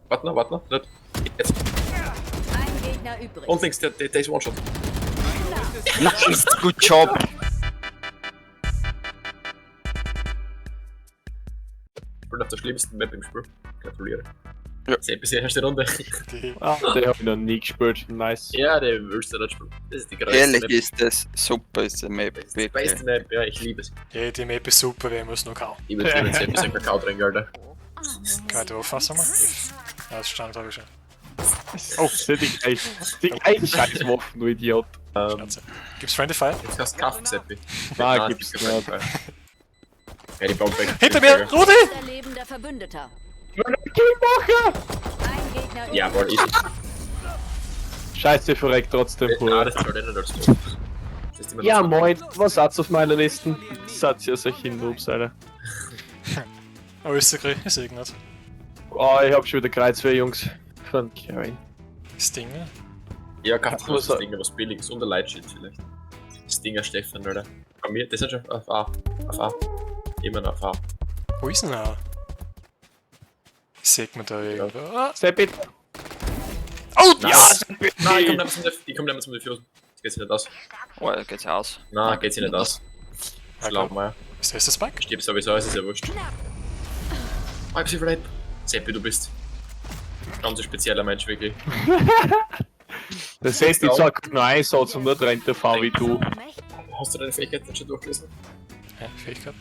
Warte noch, warte noch. Nicht. Jetzt. Ein Gegner übrig. Und links, der ist One-Shot. Nice, good job. Ich bin auf der schlimmsten Map im Spiel. Gratuliere. Ja. Seppi ist die erste Runde. Die Ah, den hab ich noch nie gespielt. Nice. Ja, der willst du nicht spielen. Das ist die größte Ehrlich Map. ist das super, ist die Map. Das ist die Wirklich. beste Map, ja, ich liebe es. Ja, die Map ist super, wir müssen noch kauen. Ich würde den Seppi sein Kakao trinken, Alter. Kann ich die Waffe mal? F. Ja, das stand, habe ich schon. Oh, die gleichen Scheißwaffen, du Idiot. Schnauze. Gibt's Friendly Fire? Jetzt kannst du kaufen, Seppi. Nein, Nein, gibt's es gibt nicht. keinen Fire. Ja, die Bombe. Hinter mir! Rudi! Letzter lebender Verbündeter. Killmacher! Ein Gegner übrig. Jawohl, easy. Scheiße, verreckt trotzdem. Nein, das zahlt eh nicht als Move. Das ist immer Ja, noch so. moin, was hat's auf meiner Liste? Seid ihr solche Noobs, Alter. Oh, ist der Krieg? Ist nicht. Oh, ich hab schon wieder Kreuzwehr, Jungs. Von Karen. Stinger? Ja, kauf dir Was- das Ding, was billiges und ein Lightshield vielleicht. Stinger Stefan, Alter. Bei mir, das ist schon auf A. Auf A. Immer noch auf A. Wo ist denn er? Sieht man da irgendwo? Ah. Seppi! Oh! Nein. Ja! Nein, ich komm nicht mehr zum, ich komm nicht mehr zum Diffusen. Das geht sich nicht aus. Oh, da geht's aus. Nein, geht sich nicht aus. Schlau mal. Ist das der Spike? Stirb sowieso, es ist ja wurscht. Oh, ich hab sie verletzt. Seppi, du bist ganz ein spezieller Mensch, wirklich. Der Seppi sagt nur einen Satz und nicht rennt der V wie du. Hast du deine Fähigkeit nicht schon durchgelesen? Ja, Fähigkeit.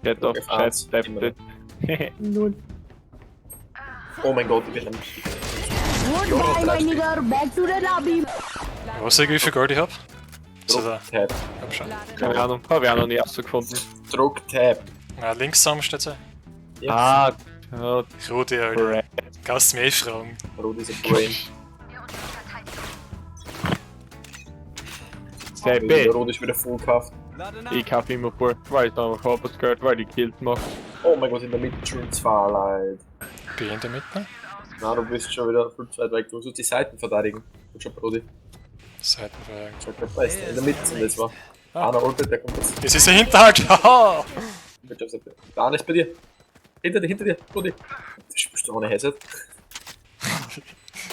Geht doch, Auf eins, scheiß immer Depp. Null. Oh mein Gott, ich bin am. Goodbye, my nigger. Back to the lobby. Was ich, wie viel Gold ich hab? So da, Tab. hab schon. Keine Ahnung, hab ich auch noch nie rausgefunden. Druck Tab. Na, links zusammen steht sie. Jetzt. Ah, ja, Rudi, Alter. correct. Kannst du mich eh fragen. Rudi ist ein Brain. Seppi, Rudi ist wieder full gekauft. ich kauf immer vor, weil ich da noch hab was gehört, weil ich killt mach. Oh mein Gott, in der Mitte schon zwei Leute. Bin ich in der Mitte? Na, du bist schon wieder viel zu weit weg. Du musst die Seiten verteidigen. Gut schon, Rudi. Seitenverjagen. Schaut grad best. In der Mitte sind jetzt war. Ah. Einer ultet, der kommt jetzt. Das ist der Hinterhalt! Haha! Gut job, Seppi. Der eine ist bei dir. Hinter dir, Rudi. Du spielst doch ohne Headset.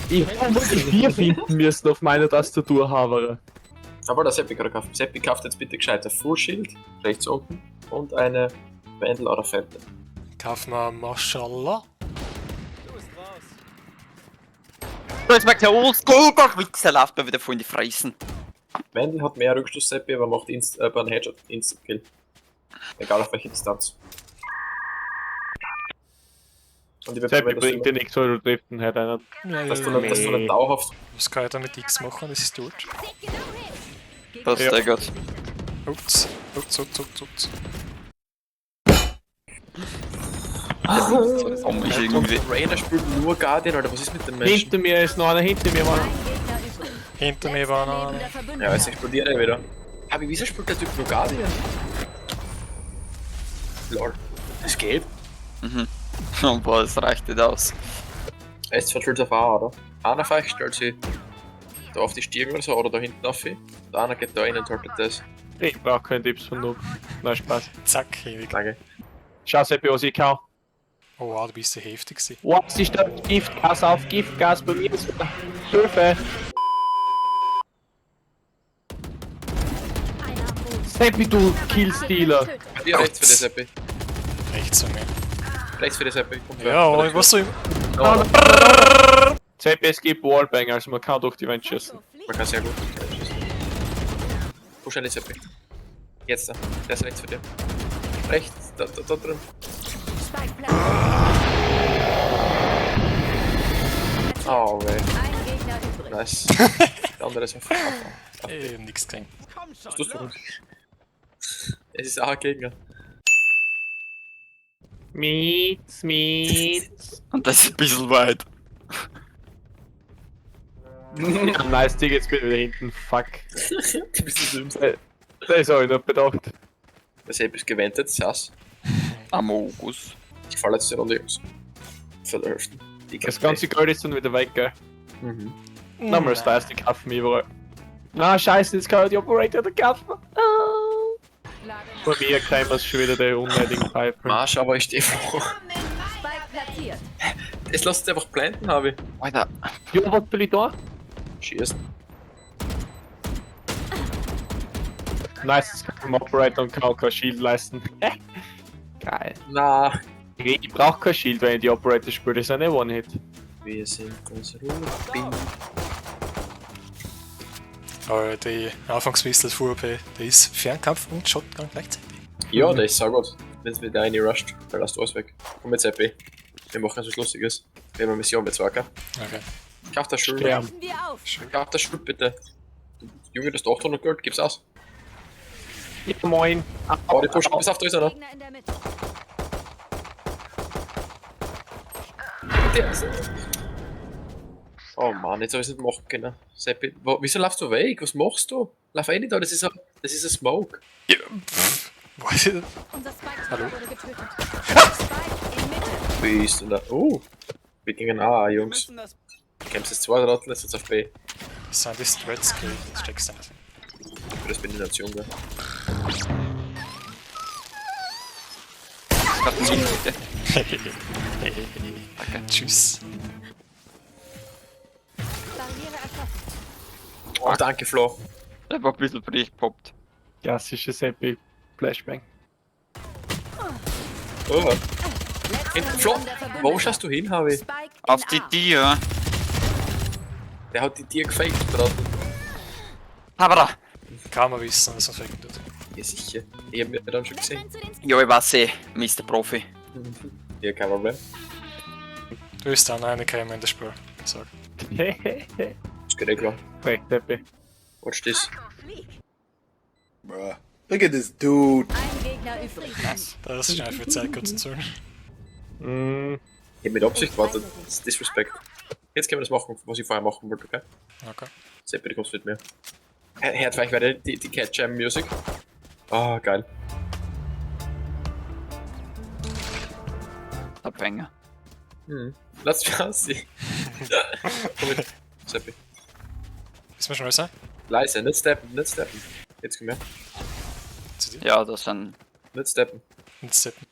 Ich hab wirklich vier finden müssen auf meiner Tastatur, Havere. Aber der Seppi gerade gekauft. Seppi kauft jetzt bitte gescheit ein Full Shield, rechts unten, und eine Vandal oder Phantom. Kauf mal Mashallah. So, jetzt merkt der Oldschool, Wichser läuft mir wieder voll in die Freisen. Vandal hat mehr Rückstoß, Seppi, aber macht beim Headshot Instant Kill. Egal auf welche Distanz. Und ich Seppi dass bringt du, dir nichts, weil du triffst ihn halt einer. dass du nicht dauerhaft Was kann ich da mit X machen? Das ist tot. Das ist Ja. der gut. Ups, ups, ups, ups, ups. So dumm ist irgendwie. Rainer spielt nur Guardian, Alter, was ist mit dem Menschen? Hinter mir ist noch einer, hinter mir war Ein Gegner übrig. Hinter mir war Letzter noch lebender einer. Verbündeter. Ja, jetzt explodiert er wieder. Aber wieso spielt der Typ nur Guardian? Lol. Das geht. Mhm. Oh, boah, das reicht nicht aus. Er ist zwar auf A, oder? Einer von euch stellt sich da auf die Stirn oder so, oder da hinten auf. Und einer geht da rein und haltet das. Ich brauch keine Tipps von Noob. Nein, Spaß. Zack, ewig. Danke. Schau, Seppi, was ich kann. Oh wow, du bist ja heftig gewesen. Was ist da? Giftgas auf, Giftgas bei mir ist Hilfe! Seppi, du Killstealer! Bei dir rechts für die Seppi. Rechts von mir. Rechts für die Seppi. Komm, Ja, aber ich was soll ich. Oh, Seppi, es gibt Wallbang, also man kann durch die Wand schießen. man kann sehr gut durch die Wand schießen. Push an die Seppi. Jetzt da. Der ist rechts für dir. Rechts, da drin. Spike platziert. Oh, weh. Ein Gegner übrig. Nice. Der andere ist auf. Auf, auf. Ich hab nix gesehen. Was tust du? Es ist auch ein Gegner. Mietz, mietz. Und das ist ein bisschen weit. Ja, nice, Digga, jetzt bin ich wieder hinten. Fuck. Du bist das Schlimmste. Das hab ich nicht bedacht. Der Sepp ist gewendet, sass. Amogus. Ich falle jetzt die Runde, Jungs. Für die Hälfte. Die Das ganze Gold ist dann wieder weg, gell? Mhm. Nochmal das die kaufen wir überall. Na, scheiße, jetzt kann ich die Operator nicht kaufen. Ah. Bei mir kämen schon wieder die unnötigen Piper. Marsch, aber ich stehe vor. Spike platziert. Es lässt sich einfach planten, habe ich. Alter. Ja, was will ich da? Schießen. Nice, das kann man Operator und kann auch kein Shield leisten. Geil. Na. Ich brauch kein Shield, wenn ich die Operator spiele, das ist eine One-Hit. Wir sind ganz ruhig. Aber die Anfangswissel fuhr OP, der ist Fernkampf und Shotgun gleichzeitig. Ja, der ist saugut. Wenn es mit der eine rusht, dann lasst du alles weg. Komm jetzt, Seppi. Wir machen jetzt was Lustiges. Wir haben eine Mission mit Zwerger. Okay. Kauf das Schild. Sterben. Brechen wir auf. Kauf das Schild, bitte. Du, Junge, das ist 800 Gold, gib's aus. Ja, moin. Oh, die pushen. Pass auf, da ist einer. Gegner in der Mitte. Der ist. Oh Mann, jetzt hab ich's nicht machen können. Seppi, wieso laufst du weg? Was machst du? Lauf eh nicht da, das ist ein Smoke. Ja, pff, weiß ich nicht. Unser Spike Hallo? wurde getötet. Spike in Mitte. Bist du da? Oh! Wir gingen A, Jungs. Kämpfst jetzt zwei Trottel, jetzt auf B. Das sind die Strats, okay, das checkst du nicht. Für das bin ich Nation, gell? Ich hab einen Heal, bitte. Danke. Tschüss. Barriere erschaffen. Oh, danke, Flo. Der war ein bisschen früh gepoppt. Klassische Seppi Flashbang. Oh. Letzter Hinten, Flo, lebender Verbündeter. wo schaust du hin, Harvey? Spike in Auf die A. Tür. Der hat die Tier gefaked, Trottel. Habra. Kann man wissen, dass man faken tut. Ja, sicher. Ich hab mir dann schon gesehen. Wettrennen zu den Ja, ich weiß eh, Mr. Profi. Ja, kein Problem. Du bist dann eine käme in das Spiel. Sag. Das geht eh klar. Frech, Seppi. Watch this. Bruh. Look at this dude. Ein Gegner übrig. Nice. Das ist einfach Zeit, kurz zu zählen. Mm, Ich hab mit Absicht gewartet. Das ist Disrespect. Jetzt können wir das machen, was ich vorher machen wollte, okay? Okay. Seppi, du kommst mit mir. Hört vielleicht weiter die Cat Jam Music. Ah, geil. Der Fänger. Mhm. Lass mich aussehen. Komm mit. Seppi. Ist mir schon alles sein? Leise, nicht steppen, nicht steppen. Jetzt komm her. Zu dir? Ja, das sind. Nicht steppen. Nicht steppen.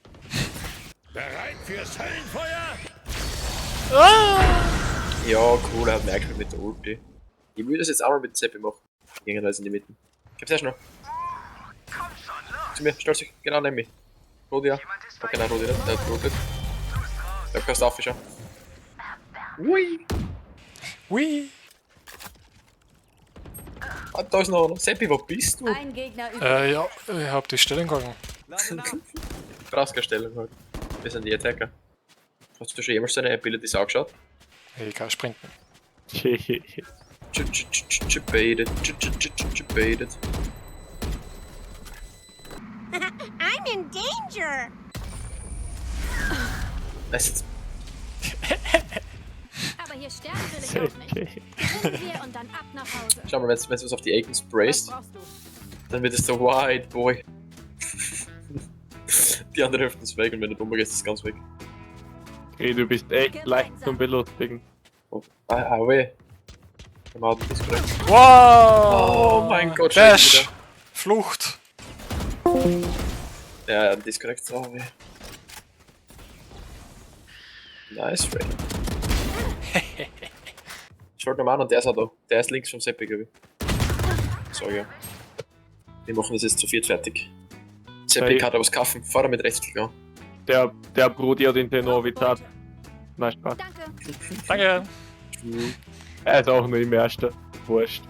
Ja, cool, er hat mir eingespielt mit der Ulti. Ich will das jetzt auch mal mit Seppi machen. Gehen da jetzt in die Mitte. Ich hab's ja schon. Zu mir, stolz dich, genau neben mich. Rudi, ja. Okay, nein, Rudi nicht, der hat rotet. Der kannst du aufschauen. Ui! Ui! Ah, da ist noch einer. Seppi, wo bist du? Ein Gegner übrig. Ja, ich hab die Stellung gehalten. Brauchst keine Stellung halt. Wir sind die Attacker. Hast du schon jemals deine Abilities angeschaut? Ich kann sprinten. Hehehe. Ch ch ch ch ch baited, ch ch ch ch ch baited. I'm in danger. Das ist jetzt Aber hier sterben will ich auch nicht. Gewinnen wir und dann ab nach Hause. Schau mal, wenn du was auf die Ecken Was sprayst, brauchst du? dann wird es der White Boy. Die andere Hälfte ist weg und wenn du drüber gehst, ist es ganz weg. Okay, du bist echt leicht zum Belustigen. Oh, ah, ah, weh. Wir haben Disconnect. Wow! Oh mein Gott, schon Dash! wieder. Flucht! Ja, ja, Disconnect. Oh, weh. Nice, Ray. Schaut nochmal an und der ist auch da. Der ist links vom Seppi, glaube ich. So, ja. Wir machen das jetzt zu viert fertig. Seppi Hey. kann da was kaufen. Fahr da mit Rechtsklick an. Der Brudi hat den Tenor wie Tat. Nein, Spaß. Danke. Danke! Er ist auch nur im ersten. Wurscht.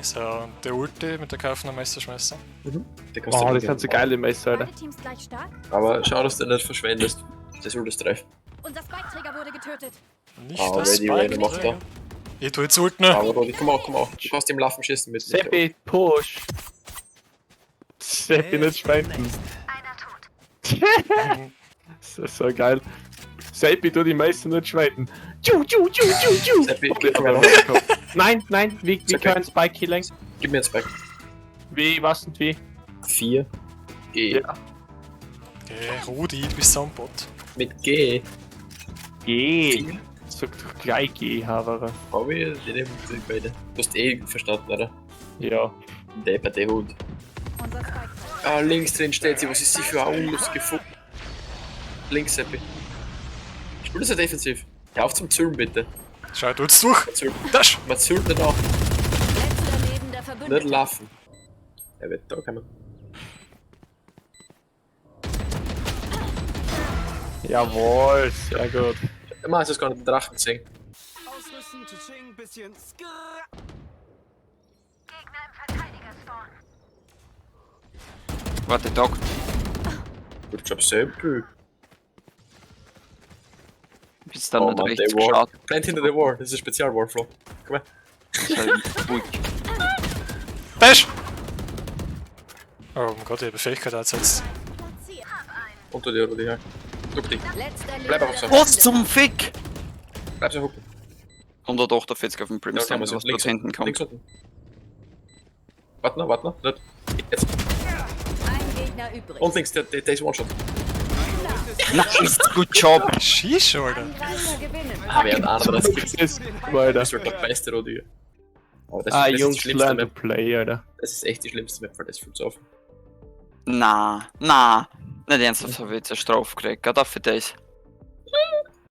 So, und der Ulti mit der Kaufner Messerschmeißer. Der kostet Oh, aber das sind so Geld. geile Messer, Alter. Beide Teams gleich stark. Aber schau, dass du nicht verschwendest. Das soll das treffen. Unser Spike-Träger wurde getötet. Nicht Ah, das ready, ready, macht er. Ich tu jetzt Ulti. ne? Aber Rodi, komm auch, komm auch. Du kannst im Laufen schießen mit. Seppi, push! Seppi, nicht spenden. Das ist so geil. Seppi, du die Messer nicht schwenden. Tschu, tschu, tschu, tschu, tschu. Seppi, Okay, komm her. Nein, nein, wie Okay. können Spike killen? Gib mir einen Spike. Wie, was und wie? 4. G. Ja. Okay, Rudi, du bist so ein Bot. Mit G. G. 4. Sag doch gleich G, Haverer. Hab ich die nehmen die beide. Du hast eh verstanden, oder? Ja. Der bei der Hund. Unser Spike-Träger. Ah, links drin steht sie. Was ist sie für ein unlustiger Fuchs? Links, Seppi. Spiel das ja defensiv. Hör auf zum Züllen, bitte. Schau, tut's durch. Man züllt, Dash! man züllt nicht auf. Letzter lebender Nicht Verbündeter. laufen. Er wird da kommen. Jawohl, sehr gut. Man hast du gar nicht den Drachen gesehen. Ausrüsten, tsching, bisschen skrrr. Warte, Dog. Good job, Seppi. Bist dann Oh nicht Mann, rechts der Wall. geschaut. Plant hinter der Wall. Das ist ein Spezial-Wall, Flo. Komm her. Das war ruhig. Dash! Oh mein Gott, ich habe Fähigkeit eingesetzt. Platziert. Unter dir, oder ja. Duck dich. Letzter Bleib lebender einfach so. Was zum Fick? Bleib so hucken. 148 auf dem Ja, kann Brimstone, man so. was Links dort hinten kommt. Links unten. Warte noch, warte noch. Nicht. Jetzt. Ein Gegner übrig. Und links, der ist One-Shot. Nice, good job. Sheesh, Alter. Angreifer gewinnen. Ah, wer hat 31 Das ist, Alter. Das ist halt der beste Rodeo. Aber das, Ah, das ist die Jungs, schlimmste learn to Map. play, Alter. Das ist echt die schlimmste Map, weil das fühlt so auf. Na, na. Nicht ernsthaft, habe ich jetzt eine Strafe gekriegt. Gerade auch für das.